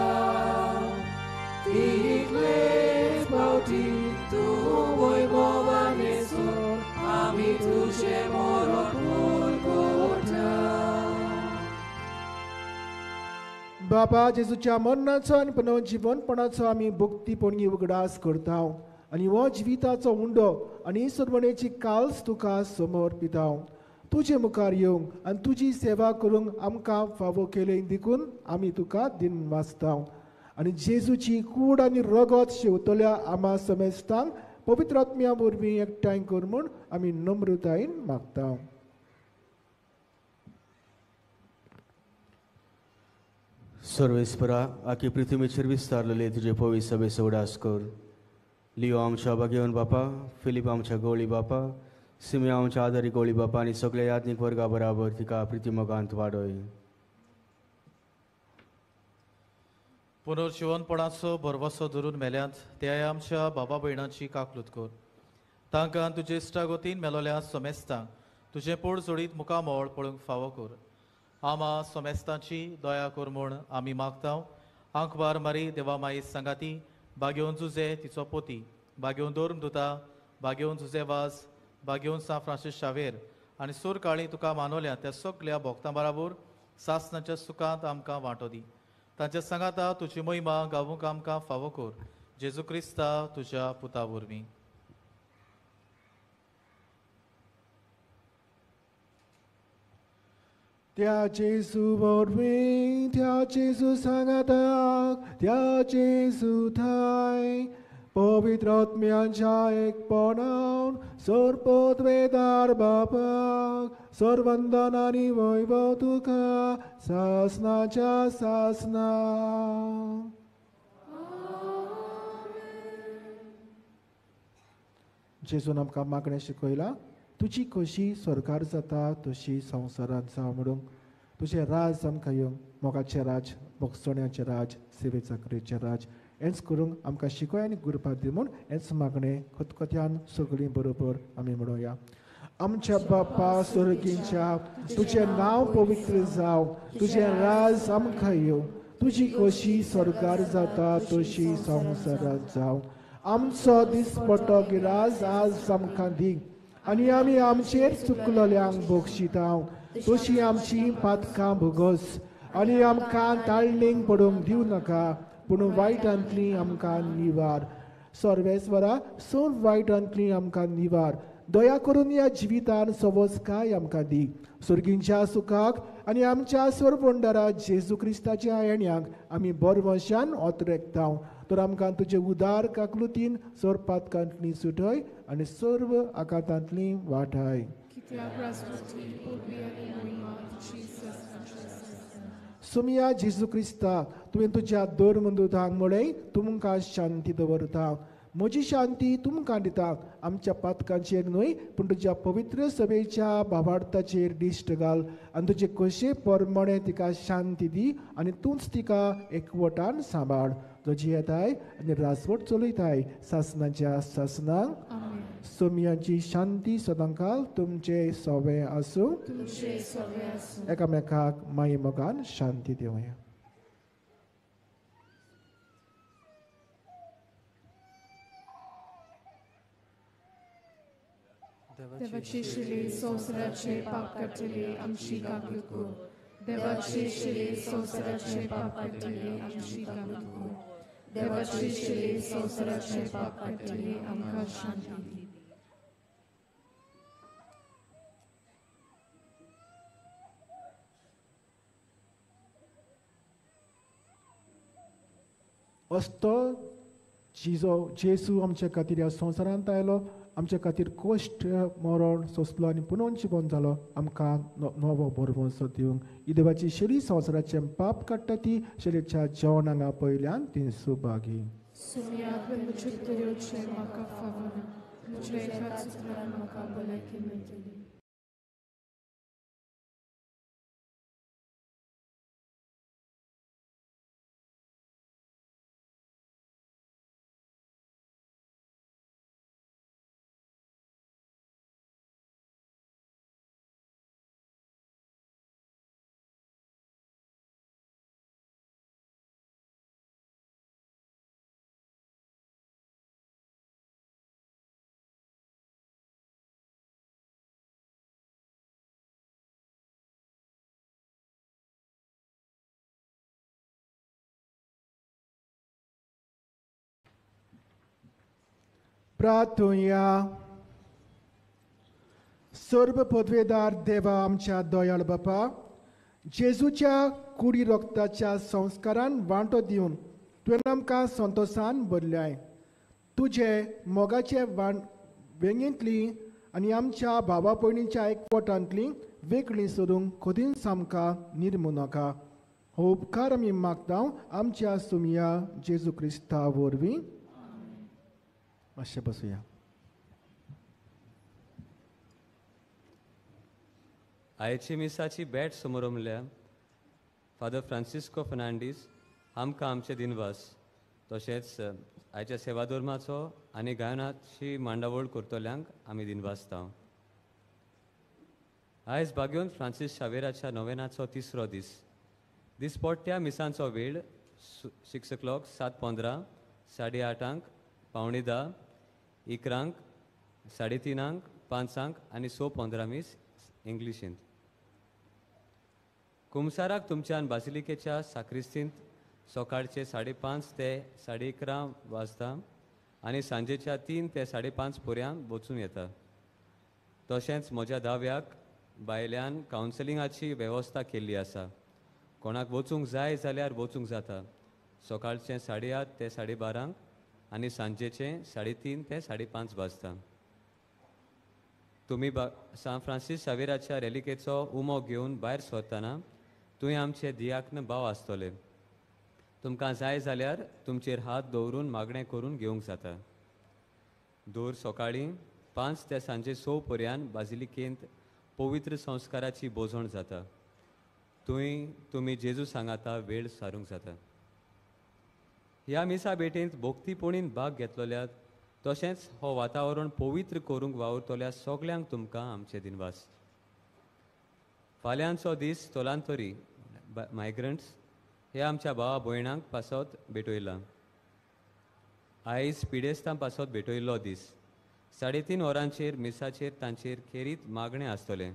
तितलेच फावटी तूं वैभवान येसून आमी तुजें मरण परगटा. बाबा, जेजूच्या मरणाचो आनी पुनर्जिवनपणाचो आमी भक्तीपणी उगडास करता आनी हो जिविताचो उंडो आनी सरवणेची काल्स तुका समर्पिता. तुजे मुखार येवंक आनी तुजी सेवा करूंक आमकां फावो केलें देखून आमी तुका दिनवासता. आनी जेजूची कूड आनी रगत शेवतल्या आमा समेस्तांक पवित्र आत्म्या वरवीं एकठांय कर म्हूण आमी नम्रतायेन मागता. सर्वेस्परा आखी पृथ्वीचेर विस्तारलेले तुजे पवित्र सभेचो उडास कर. लियो आमच्या बागेवन बापा, फिलीप आमच्या गवळी बापा, सिमिया आमच्या आदारी गवळी बापा आनी सगळ्या याज्ञीक वर्गा बराबर तिका प्रितीमोगांत वाडय. पुनर्जिवनपणाचो भरवसो धरून मेल्यांत त्या आमच्या बाबा भयणांची काकलूत कर. तांकां तुजे इश्टागतीन मेलोल्या सोमेस्तांक तुजें पोड जोडीत मुखामळ पळोवंक फावो कर. आमा सोमेस्तांची दया कर म्हूण आमी मागता. आंकवार मारी देवा माई सांगाती बागेवन जुजे तिचो पोती, बागेवन दोर्म दुता, बागेवन जुजे वाज, बागेवन सांत फ्रांसीस शावेर आनी सूर काळी तुका मानवल्या त्या सगल्या भोक्तां बराबर सासनाच्या सुखांत आमकां वांटो दी. तांच्या सांगाता तुजी महिमा गावूंक आमकां फावो कर. जेजू क्रिस्ता तुज्या पुता वरवीं. त्या जेजू वरवीं, त्या जेजू सांगाताक, त्या जेजू थाय पवित्र आत्म्यांच्या एकपणान सर्वपदवेदार बापाक सर्वंदन आनी वैभव तुका सासनाच्या सासना. जेजून आमकां मागणें शिकयलां, तुजी कशी स्वर्गार जाता तशी संवसारांत जावं म्हणून. तुजें राज आमकां येवंक, मोगाचें राज, भोगसण्याचें राज, सेवे चाकरेचें राज, हेंच करूंक आमकां शिकय आनी गुरपात दी म्हूण हेंच मागणें खतखत्यान सगळीं बरोबर आमी म्हणुया. आमच्या बापा स्वर्गींच्या, तुजें नांव पवित्र जावं, तुजें राज आमकां येवं, तुजी कशी स्वर्गार जाता तशी संवसारांत जावं. आमचो दिसपट्टो गिराज आज आमकां दी आनी आमी आमचेर चुकलोल्यांक बक्षिता तशी आमची पातकां भोगस आनी आमकां ताळणीक पडूंक दिवं नाका, पूण वायटांतली आमकां निवार. सर्वेस्वरा, सर्व वायटांतली आमकां निवार. दया करून ह्या जिवितान सवसकाय आमकां दी. स्वर्गींच्या सुखाक आनी आमच्या सर्वंडरा जेजू क्रिस्ताच्या येण्याक आमी बरवंशान ओतरेकता. तर आमकां तुजे उदार काकलुतीन सर्व पातकांतली सुटय आनी सर्व आकांतांतली वाटाय. सुमिया जेजू क्रिस्ता, तुवें तुज्या धर्मदूतांक म्हळें, तुमकां शांती दवरता, म्हजी शांती तुमकां दिता. आमच्या पातकांचेर न्हय पूण तुज्या पवित्र सभेच्या भावार्थाचेर दिश्ट घाल आनी तुजे कशे परमणे तिका शांती दी आनी तूंच तिका एकवटान सांबाळ. जो जियेताय आनी राजवट चलयताय सासनाच्या सासनाक. सोमियांची शांती सदांकाल तुमचे सवे आसूं. एकामेकाक माई मोगान शांती दिवया. देवाचे शिले संवसाराचे पाप काडटले आमची काकूत कर. देवाचे शिले संवसाराचे पाप काडटले आमची काकूत कर. देवाचे शिले संवसाराचे पाप काडटले आमकां शांती दी. असतो जिजो जेजू आमच्या खातीर ह्या संवसारांत आयलो, आमच्या खातीर कश्ट मरण सोंसलो आनी पुनोन जिवन जालो आमकां नवो भरवंसो दिवंक. ही देवाची शेली संवसाराचें पाप काडटा ती शेलीच्या जेवणांगा पयल्यान ती सुभागी. प्रार्थुया. सर्व पदवेदार देवा आमच्या दयाळ बापा, जेजूच्या कुडी रक्ताच्या संस्कारान वांटो दिवन तुवें आमकां संतोशान भरल्याय. तुजे मोगाचे वेंगेंतली आनी आमच्या भावा भयणीच्या एकवटांतली वेगळी सोदूंक खदींच आमकां निर्मू नाका. हो उपकार आमी मागता आमच्या सुमया जेजू क्रिस्ता वरवीं. मातशें बसुया. आयची मिसाची भेट समोर फादर फ्रांसिस्को फर्नांडीस आमकां आमचे दिनवास. तशेंच आयच्या सेवाधर्माचो आनी गायनाची मांडावळ करतल्यांक आमी दिनवासता. आयज बागेवन फ्रांसीस शावेराच्या नोवेनाचो तिसरो दीस. दिसपट्ट्या मिसांचो वेळ 6 o'clock, 7:15, 8:30, 9:45, 11, 3:30, 5 आनी 6:15 मीस इंग्लिशींत. कुमसाराक तुमच्यान बासिलिकेच्या साक्रिस्तींत सकाळचे 5:30 ते 11:30 वाजता आनी सांजेच्या 3 ते 5:30 पर्यंत वचूं येता. तशेंच म्हज्या दाव्याक भायल्यान कावन्सिलिंगाची वेवस्था केल्ली आसा. कोणाक वचूंक जाय जाल्यार वचूंक जाता. सकाळचें 8:30 ते 12:30 आनी सांजेचें 3:30 ते 5:30 वाजता. तुमी सान फ्रांसीस शावेराच्या रेलिकेचो उमो घेवन भायर सरतना तुवें आमचे दियाक्न भाव आसतले. तुमकां जाय जाल्यार तुमचेर हात दवरून मागणें करून घेवंक जाता. दर सकाळीं 5 ते सांजे 6 पर्यंत बाजिलिकेंत पवित्र संस्काराची बोजवण जाता. तुमी जेजू सांगाता वेळ सारूंक जाता. ह्या मिसा भेटेंत भक्तीपणीन भाग घेतलोल्या तशेंच हो वातावरण पवित्र करूंक वावुरतल्या सगल्यांक तुमकां आमचे दिनवास. फाल्यांचो दीस स्थलांतरी मायग्रंट्स हे आमच्या भावा भयणांक पासत भेटयला. आयज पिडेस्तां पासत भेटयल्लो दीस. 3:30 वरांचेर मिसाचेर तांचेर खेरीत मागणें आसतलें.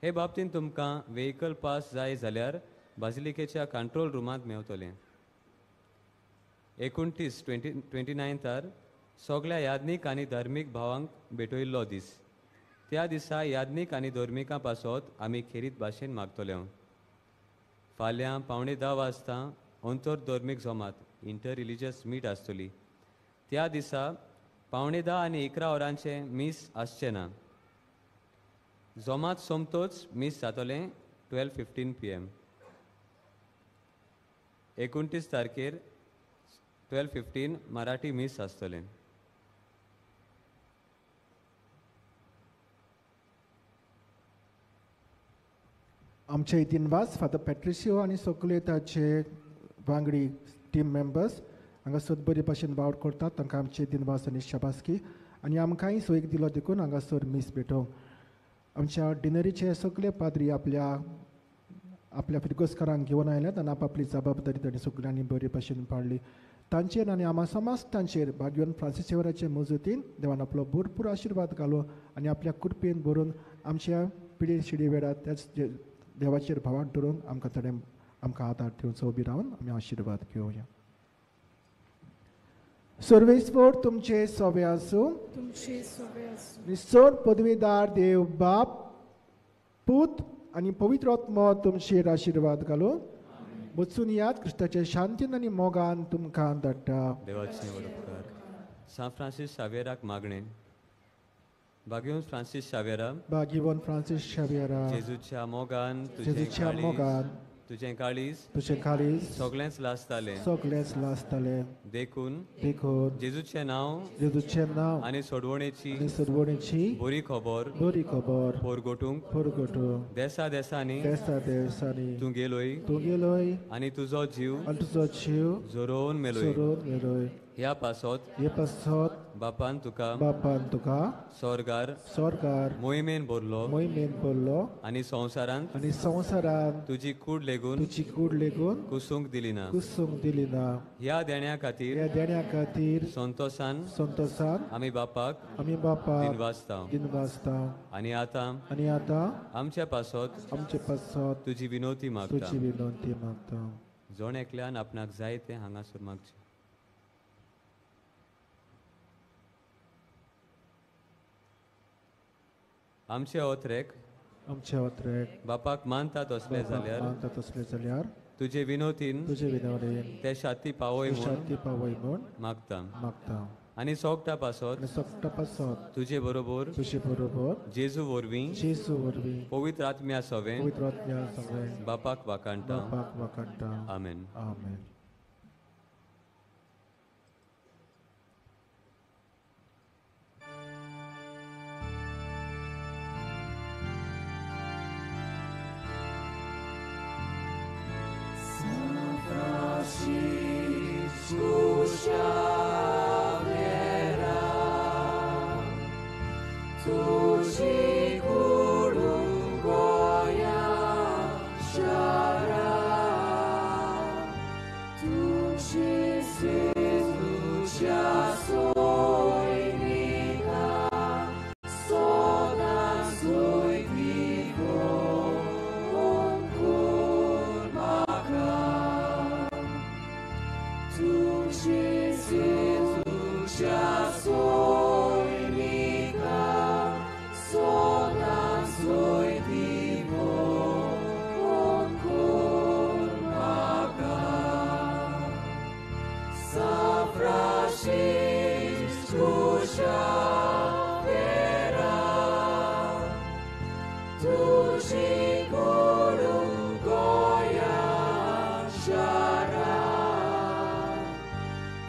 हे बाबतींत तुमकां व्हेकल पास जाय जाल्यार बाजिलिकेच्या कंट्रोल रुमांत मेवतलें. 29 29 सगळ्या याज्ञीक आनी धर्मीक भावांक भेटयल्लो दीस. त्या दिसा याज्ञीक आनी धर्मिकां पासत आमी खेरीत भाशेन मागतले. फाल्यां 9:45 वाजता अंतर धर्मीक जमात इंटर रिलिजियस मीट आसतली. त्या दिसा 9:45 आनी 11 वरांचें मीस आसचें ना. जमात सोमतोच मीस जातलें 12:15 PM. 29 तारखेर 12:15 मराठी मीस आसतलें. आमचे दिनवास फादर पॅट्रिसियो आनी सगळे ताचे वांगडी टीम मेंबर्स हांगासर बरे भाशेन वावर करतात. तांकां आमचे दिनवास आनी शाबासकी आनी आमकांय सोयीक दिलो देखून हांगासर मीस भेटोवंक. आमच्या डिनरीचे सगळे पाद्री आपल्या आपल्या फिरगोस्कारांक घेवन आयल्यात आनी आपली जबाबदारी तांणी सगळ्यांनी बरे भाशेन पाडली. तांचेर आनी आमा समाज तांचेर भाग्यवन फ्रांसीस शेवराचे मजतीन देवान आपलो भरपूर आशिर्वाद घालो आनी आपल्या कृपेन भरून आमच्या पिढी शिडी वेळार त्याच देवाचेर भावान धरून आमकां ताणें आमकां आदार दिवचो. उबी रावन आमी आशिर्वाद घेवया. सर्वेस्पर तुमचे सोबे आसूं. तुमचे सोबे आसूं. निसर पदवीदार देव बाप पूत आनी पवित्र आत्मो तुमचेर आशिर्वाद घालूं. वचून याद क्रिस्ताचे शांतीन आनी मोगान तुमकां धाडटा. देवाचे उपकार. सान फ्रांसीस शावेराक मागणें. भाग्यवन फ्रांसीस शावेरा, भाग्यवन फ्रांसीस शावेरा, जेजूच्या मोगान जेजूच्या मोगान तुजें काळीज तुजें काळीज सगळेंच लासतालें सगळेंच लासतालें. देखून देखून जेजूचें नांव जेजूचें नांव आनी सोडवणेची सोडवणेची बरी खबर बरी खबर पोरगोटूंक पोरगोटूंक देसा देसांनी देसा देसांनी तूं गेलोय तूं गेलोय आनी तुजो जीव आनी तुजो जीव झरोवन मेलोय झरोवन मेलोय. ह्या पासत हे पासत बापान तुका बापान तुका स्वर्गार स्वर्गार मोहिमेन भरलो मोहिमेन भरलो आनी संवसारांत आनी संवसारांत तुजी कूड लेगून तुजी कूड लेगून कुसूंक दिली ना कुसूंक दिली ना. ह्या देण्या खातीर ह्या देण्या खातीर संतोसान संतोसान आमी बापाक आमी बापाक दिनवासता दिनवासता. आनी आतां आनी आतां आमच्या पासत आमचे पासत तुजी विनवती मागता तुजी विनवती मागता. जण एकल्यान आपणाक जाय तें हांगासर मागचें. आमचे ओत्रेक आमचे ओत्रेक बापाक मानता तसले जाल्यार मानता तसले जाल्यार तुजे विनवतीन तुजे विनवतीन ते शाती पावय शाती पावय म्हूण मागता मागता. आनी सोगटा पासत तुजे बरोबर जेजू वरवीं पवित्र आत्म्या सवें बापाक वाखाणटा. आमेन.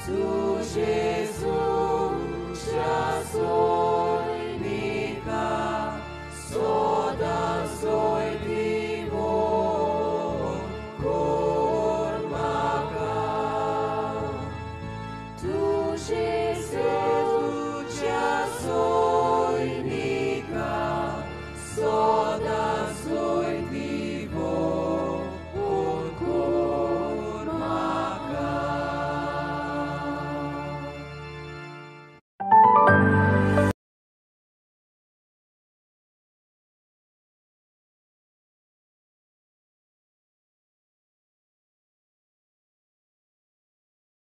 Tu Gesù.